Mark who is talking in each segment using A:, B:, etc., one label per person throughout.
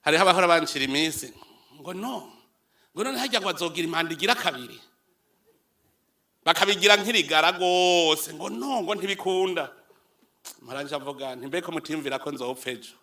A: Hariho abahora bancira iminsi ngo no ngo none harya ngo azogira impanda igira kabiri, bakabigira nk'irigara rwose, ngo no ngo ntibikunda. Mpora mvuga nti: "Mbeko mutimvira ko nzopfa ejo?"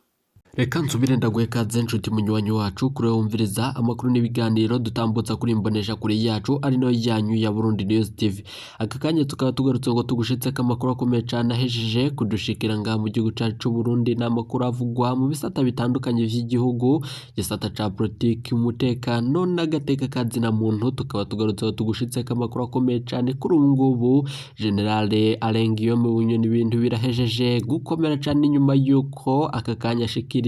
B: Reka nsubire ndaguhe kaze, nshuti munywanyi wacu, kuri wumviriza amakuru n'ibiganiro dutambutsa kuri imbonesha kure yacu, ari nayo yanyu ya Burundi News TV. Aka kanya tukaba tugarutse ngo tugushitse ko amakuru akomeye cane ahejeje kudushikira ngaha mu gihugu cacu c'u Burundi. Ni amakuru avugwa mu bisata bitandukanye vy'igihugu, gisata ca politiki, umutekano n'agateka kazina muntu. Tukaba tugarutse ngo tugushitse ko amakuru akomeye cane. Kuri ubu ngubu Général Alain Guillaume Bunyoni, ibintu birahejeje gukomera cane inyuma yuko aka kanya ashikirije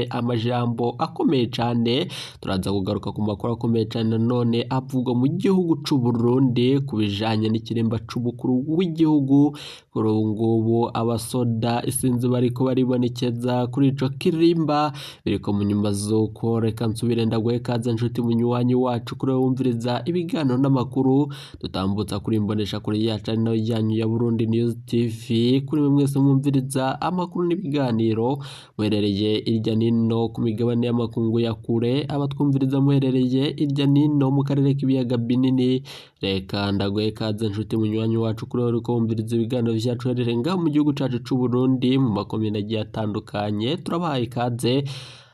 B: amajambo akomeye cane. Turaza kugaruka ku makuru akomeye cane nanone avugwa mu gihugu c'u Burundi ku bijanye n'ikirimba c'umukuru w'igihugu. Kuri ubu ngubu abasoda isinzi bariko baribonekeza kuri ico kirimba, biriko mu nyuma z'uko. Reka nsubire ndaguhe kaze, nshuti munywanyi wacu, kuri wumviriza ibiganiro n'amakuru dutambutsa kuri imbonesha kure yacu, ari nayo yanyu ya Burundi News TV. Kuri mwe mwese mwumviriza amakuru n'ibiganiro muherereye irya nino ku migabane y'amakungu ya kure, abatwumviriza muherereye irya nino mu karere k'ibiyaga binini, reka ndaguhe kaze, nshuti munywanyi wacu, kuri uriko wumviriza ibiganiro vyacu uherereye ngaho mu gihugu cacu c'u Burundi mu makomine agiye atandukanye. Turabahaye ikaze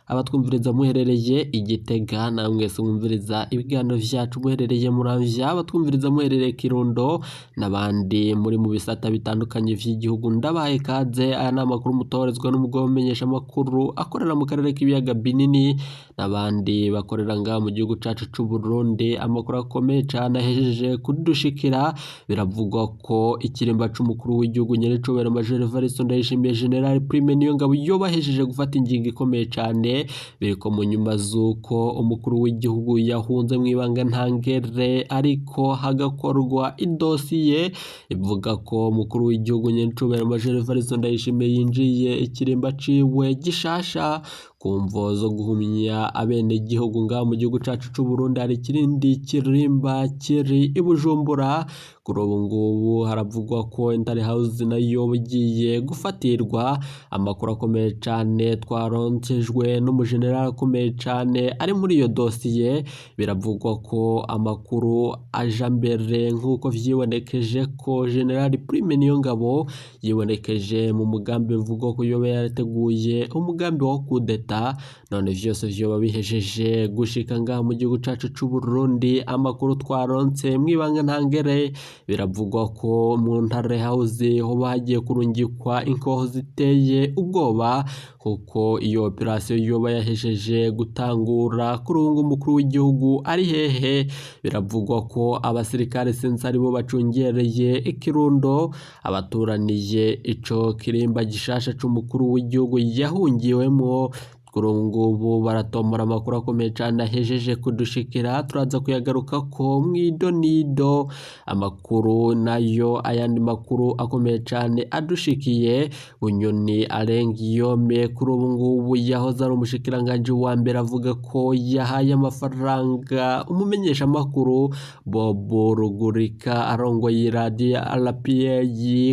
B: abatwumviriza muherereye i Gitega, namwe mwese mwumviriza ibiganiro vyacu muherereye Muramvya, abatwumviriza muherereye Kirundo n'abandi muri mu bisata bitandukanye vy'igihugu, ndabahaye ikaze. Aya ni amakuru mutoherezwa n'umugabo w'umumenyesha amakuru akorera mu karere k'ibiyaga binini n'abandi bakorera ngaha mu gihugu cacu c'u Burundi. Amakuru akomeye cane ahejeje kudushikira: biravugwa ko ikirimba c'umukuru w'igihugu, nyenecubahiro Major Evariste Ndayishimiye, General Prime Niyongabo, yoba ahejeje gufata ingingo ikomeye cane. Biriko mu nyuma z'uko umukuru w'igihugu yahunze mw'ibanga ntangere, ariko hagakorwa idosiye ivuga ko umukuru w'igihugu, nyenecubahiro Major Evariste Ndayishimiye, yinjiye ikirimba ciwe gishasha ku mvo zo guhumya abenegihugu. Ngaha mu gihugu cacu c'u Burundi hari ikirindi kirimba kiri i Bujumbura. Kuri ubu ngubu haravugwa ko Intare House nayo igiye gufatirwa. Amakuru akomeye cane twaronkejwe n'umujenerali akomeye cane ari muri iyo dosiye, biravugwa ko amakuru aja mbere nk'uko vyibonekeje ko General Prime Niyongabo yibonekeje mu mugambi bivugwa ko yoba yarateguye umugambi wa kudeta. None vyose vyoba bihejeje gushika ngaha mu gihugu cacu c'u Burundi. Amakuru twaronse mw'ibanga ntangere, biravugwa ko mu Ntare House hoba hagiye kurungikwa inkoho ziteye ubwoba, kuko iyo operasiyo yoba yahejeje gutangura. Kuri ubu ngubu umukuru w'igihugu ari hehe? Biravugwa ko abasirikare sinzi aribo bacungereye ikirundo, abaturaniye ico kirimba gishasha c'umukuru w'igihugu yahungiwemo. Kuri ubu ngubu baratomora. Amakuru akomeye cane ahejeje kudushikira, turaza kuyagarukako mw'idonido. Amakuru nayo, ayandi makuru akomeye cane adushikiye: Bunyoni Alain Guillaume, kuri ubu ngubu yahoze ari umushikiranganji wa mbere, avuga ko yahaye amafaranga umumenyeshamakuru Bob Rugurika arongoye iradiyo RPA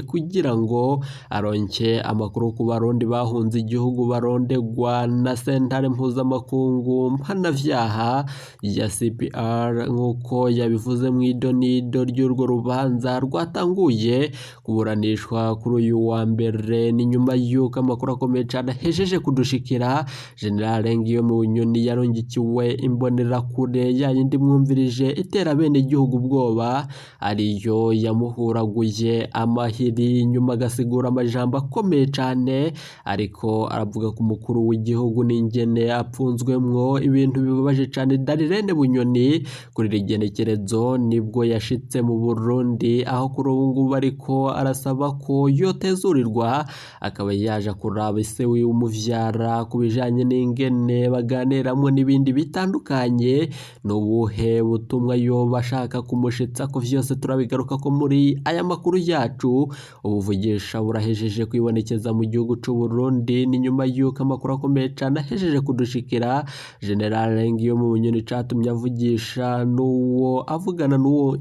B: kugira ngo aronke amakuru ku Barundi bahunze igihugu barondegwa na sentare mpuzamakungu mpanavyaha ya CPR, nk'uko yabivuze mw'idonido ry'urwo rubanza rwatanguye kuburanishwa kuri uyu wa mbere. Ni nyuma y'uko amakuru akomeye cane ahejeje kudushikira: General Guillaume Bunyoni yarungikiwe imbonerakure ya yindi mwumvirije itera bene igihugu ubwoba, ariyo yamuhuraguye amahiri, nyuma agasigura amajambo akomeye cane ariko aravuga ku mukuru w'igihugu n'ingene apfunzwemwo, ibintu bibabaje cane. Darlene Bunyoni kuri iri genekerezo nibwo yashitse mu Burundi, aho kuri ubu ngubu ariko arasaba ko yotezurirwa, akaba yaje kuraba ise wiwe umuvyara ku bijanye n'ingene baganiramwo n'ibindi bitandukanye. N'ubuhe butumwa yoba ashaka kumushitsa ko? Vyose turabigaruka ko muri aya makuru yacu. Ubuvugisha burahejeje kwibonekeza mu gihugu c'u Burundi, ni nyuma y'uko amakuru akomeye cane. cane ahejeje kudushikira. General Guillaume Bunyoni catumye avugisha n'uwo avugana n'uwo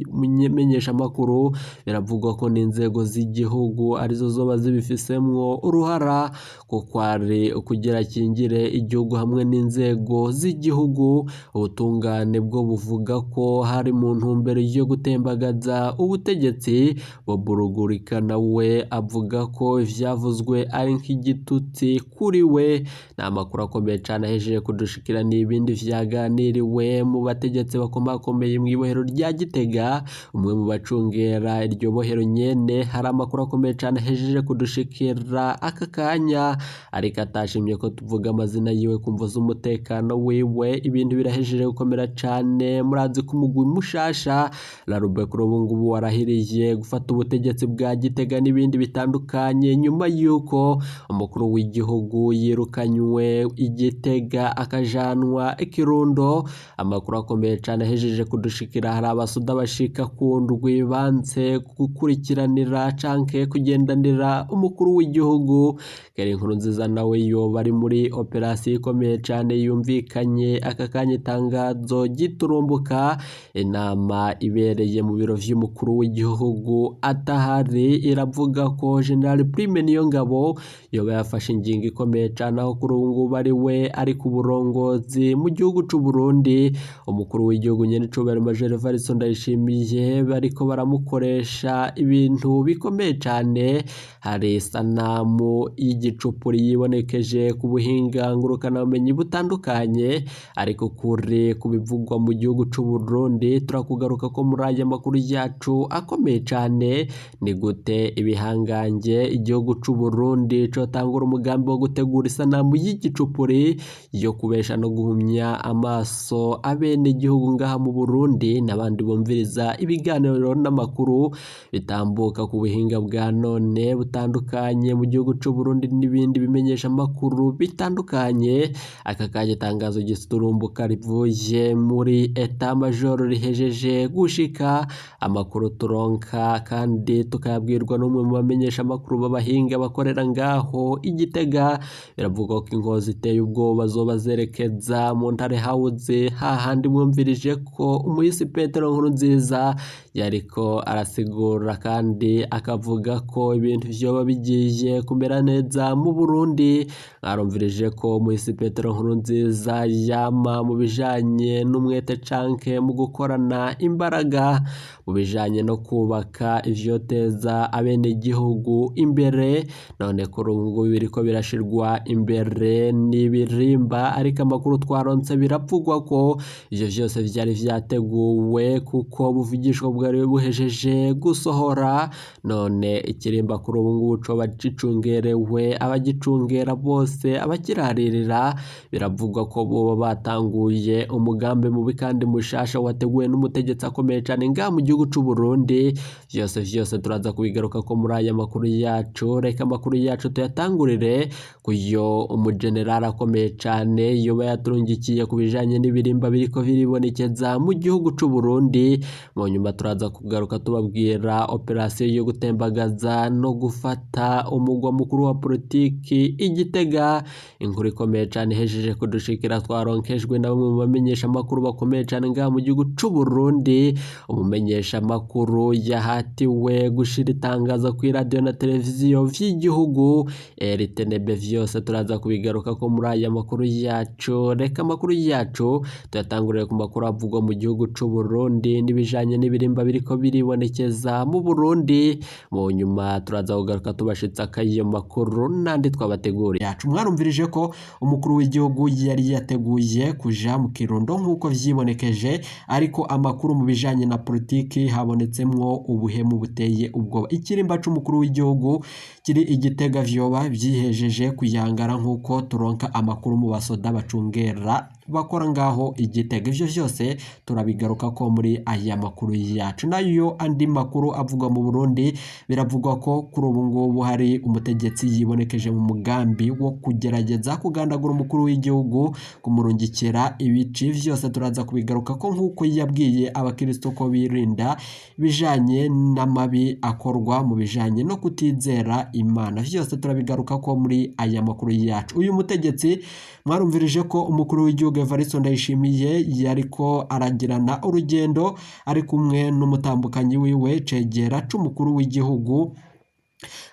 B: menyeshamakuru, biravugwa ko n'inzego z'igihugu arizo zoba zibifisemwo uruhara, kuko ari ukugira akingire igihugu hamwe n'inzego z'igihugu. Ubutungane bwo buvuga ko hari mu ntumbero yo gutembagaza ubutegetsi. Bob Rugurika nawe avuga ko ivyavuzwe ari nk'igitutsi kuri we. Ni amakuru akomeye cane ahejeje kudushikira n'ibindi vyaganiriwe mu bategetsi bakomakomeye mw'ibohero rya Gitega. Umwe mu bacungera iryo bohero nyene, hari amakuru akomeye cane ahejeje kudushikira aka kanya, ariko atashimye ko tuvuga amazina yiwe kumvo z'umutekano wiwe. Ibintu birahejeje gukomera cane. Murazi ko umugwi mushasha Larube kuri ubu ngubu warahiriye gufata ubutegetsi bwa Gitega n'ibindi bitandukanye, nyuma y'uko umukuru w'igihugu yirukanywe i Gitega akajanwa i Kirundo. Amakuru akomeye cane ahejeje kudushikira, hari abasoda bashika ku ndwi banse gukurikiranira canke kugendanira umukuru w'igihugu. Keri Nkurunziza nawe yoba ari muri operasiyo ikomeye cane yumvikanye aka kanya itangazo giturumbuka. Inama ibereye mu biro vy'umukuru w'igihugu atahari iravuga ko General Prime Niyongabo yoba yafashe ingingo ikomeye cane, aho kuri ubu ngubu ari we ari ku burongozi mu gihugu c'u Burundi. Umukuru w'igihugu nyen'icubahiro Major Evariste Ndayishimiye bariko baramukoresha ibintu bikomeye cane. Hari isanamu y'igicupuri yibonekeje ku buhinga ngurukanabumenyi butandukanye, ariko kuri ku bivugwa mu gihugu c'u Burundi turakugaruka ko muri aya makuru yacu akomeye cane. Ni gute ibihangange igihugu c'u Burundi cotangura umugambi wo gutegura isanamu y'igicupuri yo kubesha no guhumya amaso abenegihugu ngaha mu Burundi n'abandi bumviriza ibiganiro n'amakuru bitambuka ku buhinga bwa none butandukanye mu gihugu c'u Burundi n'ibindi bimenyesha amakuru bitandukanye. Aka kanya itangazo giturumbuka rivuye muri eta major rihejeje gushika, amakuru turonka kandi tukayabwirwa n'umwe mu bamenyesha amakuru b'abahinga bakorera ngaho i Gitega. Biravugwa ko inkozi iteye ubwoba zoba zerekeza mu Ntare House, hahandi mwumvirije ko umuhisi Petero Nkurunziza yariko arasigura kandi akavuga ko ibintu vyoba bigiye kumera neza mu Burundi. Mwarumvirije ko umuhisi Petero Nkurunziza yama mu bijanye n'umwete canke mu gukorana imbaraga mu bijanye no kubaka ivyoteza abenegihugu imbere. None kuri ubu ngubu biriko birashirwa imbere n'ibirimba, ariko amakuru twaronse biravugwa ko ivyo vyose vyari vyateguwe kuko buvugishwa bwari buhejeje gusohora. None ikirimba kuri ubu ngubu coba gicungerewe, abagicungera bose abakiraririra biravugwa ko boba batanguye umugambi mubi kandi mushasha wateguwe n'umutegetsi akomeye cane ngaha mu gihugu c'u Burundi. Vyose vyose turaza kubigaruka ko muri aya makuru yacu. Reka amakuru yacu tuyatangurire kuyo umujenerali akomeye cane yoba yaturungikiye ku bijanye n'ibirimba biriko biribonekeza mu gihugu c'u Burundi. Mu nyuma turaza kugaruka tubabwira operasiyo yo gutembagaza no gufata umugwa mukuru wa politiki i Gitega. Inkuru ikomeye cane ihejeje kudushikira twaronkejwe na bamwe mu bamenyesha amakuru bakomeye cane ngaha mu gihugu c'u Burundi. Umumenyesha amakuru yahatiwe gushira itangazo kuri radiyo na televiziyo vy'igihugu RTNB, vyose turaza kubigaruka ko muri aya makuru yacu. Reka amakuru yacu tuyatangurire ku makuru avugwa mu gihugu c'u Burundi n'ibijanye n'ibirimba biriko biribonekeza mu Burundi. Mu nyuma turaza kugaruka tubashitsa akayo makuru n'andi twabateguriye yacu. Mwarumvirije ko umukuru w'igihugu yari yateguye kuja mu Kirundo nk'uko vyibonekeje, ariko amakuru mu bijanye na politiki habonetsemwo ubuhemu buteye ubwoba. Ikirimba c'umukuru w'igihugu kiri i Gitega vyoba vyihejeje kuyangara nk'uko turonka amakuru mu basoda bacungera bakora ngaho Igitega. Ivyo vyose turabigaruka ko muri aya makuru yacu. Nayo andi makuru avugwa mu Burundi, biravugwa ko kuri ubu ngubu hari umutegetsi yibonekeje mu mugambi wo kugerageza kugandagura umukuru w'igihugu, kumurungikira ibici. Vyose turaza kubigaruka ko, nk'uko yabwiye abakristo ko birinda ibijanye n'amabi akorwa mu bijanye no kutizera Imana. Vyose turabigaruka ko muri aya makuru yacu. Uyu mutegetsi, mwarumvirije ko umukuru w'igihugu Evariste Ndayishimiye yariko aragirana urugendo ari kumwe n'umutambukanyi wiwe, cegera c'umukuru w'igihugu,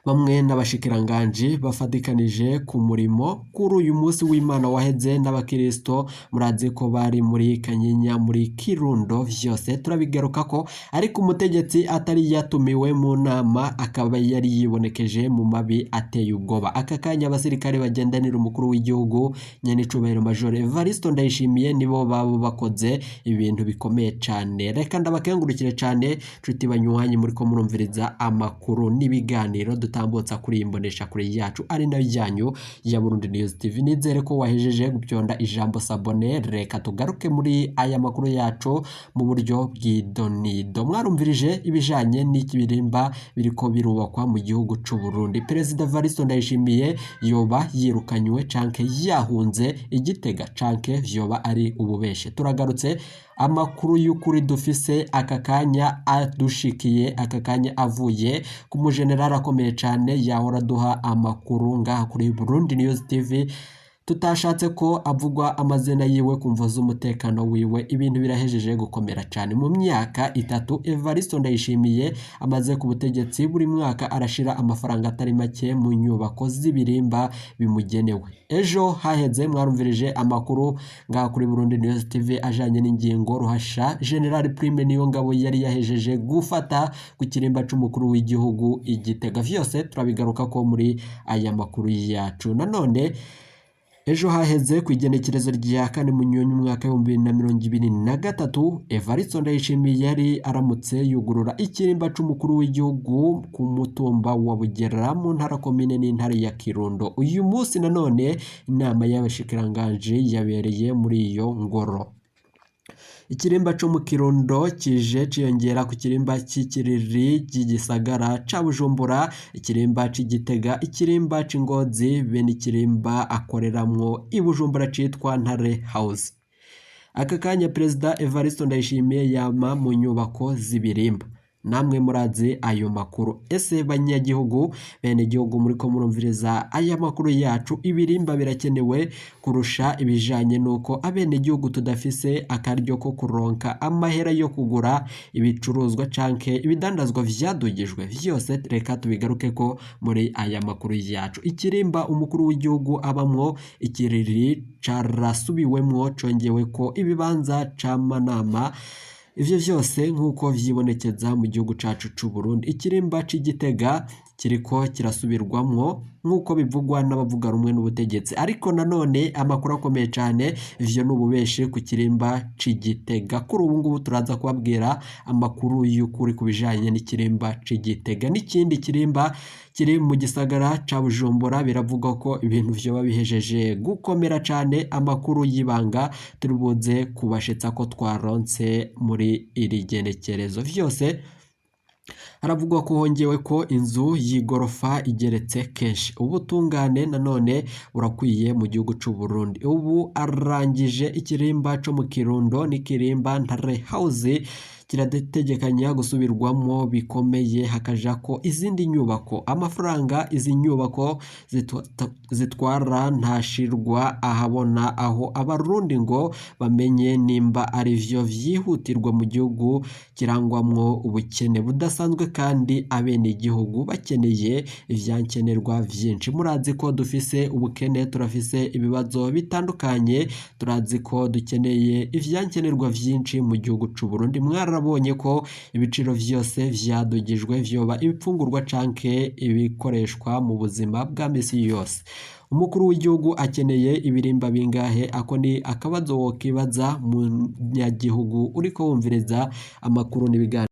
B: bamwe n'abashikiranganji bafatikanije ku murimo kuri uyu munsi w'Imana waheze n'abakristo. Murazi ko bari muri Kanyinya, muri Kirundo, vyose turabigaruka ko. Ariko umutegetsi atari yatumiwe mu nama akaba yari yibonekeje mu mabi ateye ubwoba. Aka kanya abasirikare bagendanira umukuru w'igihugu nyenicubahiro Major Evariste Ndayishimiye nibo babo bakoze ibintu bikomeye cane. Reka ndabakengurukire cane nshuti banywanyi muriko murumviriza amakuru n'ibiganiro dutambutsa kuri iyi mbonesha kure yacu, ari nayo yanyu ya Burundi News TV. Nizere ko wahejeje gupyonda ijambo s'abonner. Reka tugaruke muri aya makuru yacu mu buryo bw'idonido. Mwarumvirije ibijanye n'ikibirimba biriko birubakwa mu gihugu c'u Burundi. Perezida Evariste Ndayishimiye yoba yirukanywe canke yahunze Igitega, canke vyoba ari ububeshe? Turagarutse, amakuru y'ukuri dufise aka kanya, adushikiye aka kanya avuye ku mujenerali akomeye cane yahora aduha amakuru ngaha kuri Burundi News TV, tutashatse ko avugwa amazina yiwe ku mvo z'umutekano wiwe. Ibintu birahejeje gukomera cane. Mu myaka 3 Evariste Ndayishimiye amaze ku butegetsi, buri mwaka arashira amafaranga atari make mu nyubako z'ibirimba bimugenewe. Ejo haheze mwarumvirije amakuru ngaha kuri Burundi News TV ajanye n'ingingo ruhasha General Prime Niyongabo yari yahejeje gufata ku kirimba c'umukuru w'igihugu Igitega. Vyose turabigaruka ko muri aya makuru yacu. Nanone ejo haheze ku igenekerezo rya 4 Munyonyo umwaka w'2023, Evariste Ndayishimiye yari aramutse yugurura ikirimba c'umukuru w'igihugu ku mutumba wa Bugera mu ntara, komine n'intara ya Kirundo. Uyu munsi nanone inama y'abashikiranganji yabereye muri iyo ngoro. Ikirimba co mu Kirundo kije ciyongera ku kirimba c'Ikiriri cy'igisagara ca Bujumbura, ikirimba c'Igitega, ikirimba c'Ingozi, be n'ikirimba akoreramwo i Bujumbura citwa Ntare House. Aka kanya Perezida Evariste Ndayishimiye yama mu nyubako z'ibirimba. Namwe murazi ayo makuru. Ese banyagihugu, bene gihugu muriko murumviriza aya makuru yacu, ibirimba birakenewe kurusha ibijanye nuko abenegihugu tudafise akaryo ko kuronka amahera yo kugura ibicuruzwa canke ibidandazwa vyadugijwe? Vyose reka tubigaruke ko muri aya makuru yacu. Ikirimba umukuru w'igihugu abamwo Ikiriri carasubiwemwo, congewe ko ibibanza c'amanama, ivyo vyose nk'uko vyibonekeza mu gihugu cacu c'u Burundi. Ikirimba c'Igitega kiriko kirasubirwamwo nk'uko bivugwa n'abavuga rumwe n'ubutegetsi, ariko nanone amakuru akomeye cane, ivyo ni ububeshi ku kirimba c'Igitega. Kuri ubu ngubu turaza kubabwira amakuru y'ukuri ku bijanye n'ikirimba c'Igitega n'ikindi kirimba kiri mu gisagara ca Bujumbura. Biravugwa ko ibintu vyoba bihejeje gukomera cane. Amakuru y'ibanga turibuze kubashitsa ko twaronse muri iri genekerezo. Vyose haravugwa ko hongewe ko inzu y'igorofa igeretse kenshi. Ubutungane nanone burakwiye mu gihugu c'u Burundi. Ubu arangije ikirimba co mu Kirundo n'ikirimba Ntare House kirategekanya gusubirwamo bikomeye, hakaja ko izindi nyubako. Amafaranga izi nyubako zitwara ntashirwa ahabona, aho abarundi ngo bamenye nimba ari vyo vyihutirwa mu gihugu kirangwamwo ubukene budasanzwe kandi abenegihugu bakeneye ivyankenerwa vyinshi. Murazi ko dufise ubukene, turafise ibibazo bitandukanye, turazi ko dukeneye ivyankenerwa vyinshi mu gihugu c'u Burundi. Mwarabonye ko ibiciro vyose vyadugijwe, vyoba ibifungurwa canke ibikoreshwa mu buzima bwa misi yose. Umukuru w'igihugu akeneye ibirimba bingahe? Ako ni akabazo wokibaza munyagihugu uriko wumviriza amakuru n'ibiganiro.